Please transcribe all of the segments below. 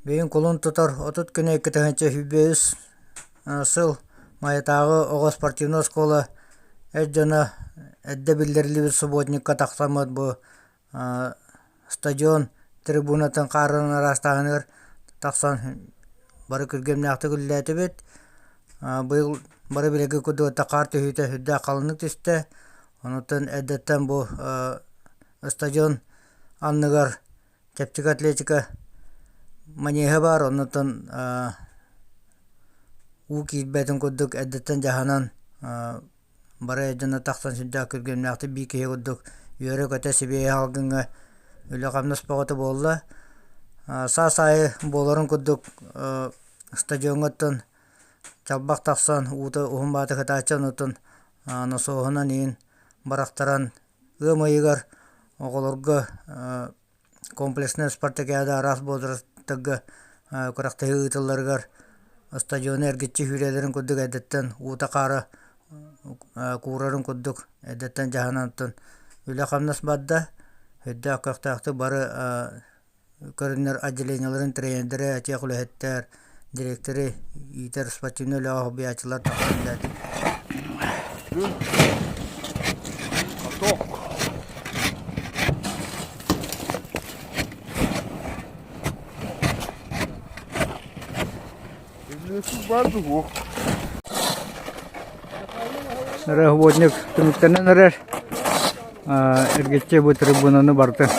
Бүгүн кулун тутар 30 күнэ 2023 сыл Майатааҕы оҕо спортивнай оскуола эр дьоно эрдэ биллэриллибит субботникка тахсаммыт бу стадион трибунатын хаарын араастааһыныгар тахсан бары күргүөмнээхтик үлэлээтибит. Быйыл бары билэргэ курдук хаар түһүүтэ сүрдээх халыҥнык түстэ. Онуттан эрдэттэн бу стадион анныгар чэпчэки атлетика манеһа баар, оннуттан уу киирбэтин курдук эрдэттэн дьаһанан бары дьоно тахсан сүрдээх күргүөмнээхтик биир киһи курдук үөрэ-көтө сибиэһэй салгыҥҥа үлэ-хамнас бөҕөтө буолла. Саас аайы буоларын курдук стадиоҥҥа оттон чалбах тахсан уута уһун баата кытааччы онуттан носуоһунан иин бырахтаран ыам ыйыгар оҕолорго комплекснай спартакиада араас возрастарга күрэхтэһии ыытылларыгар стадиону эргиччи сүүрэллэрин курдук эрдэттэн уута-хаара куурарын курдук эрдэттэн дьаһанан үлэ-хамнас барда. Үрдээх көхтөөхтүк бары көрүҥнэр отделениеларын тренердэрэ, тех үлэһиттэр, дириэктэри иитэр спортивнай үлэҕэ солбуйааччылар тахсан үлэлээтилэр. Работник түмүктэнэн эрэр. Эргиччи бу трибунаны барыта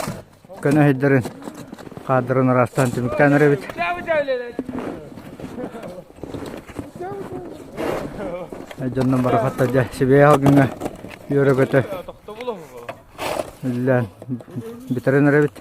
көнө сирдэрин хаадырын ыраастаан түмүктээн эрэбит. Дьоннон барахаттар дьэ сибиэ алгыҥа үөрэ-көтө үллээн бүтэрэн эрэбит.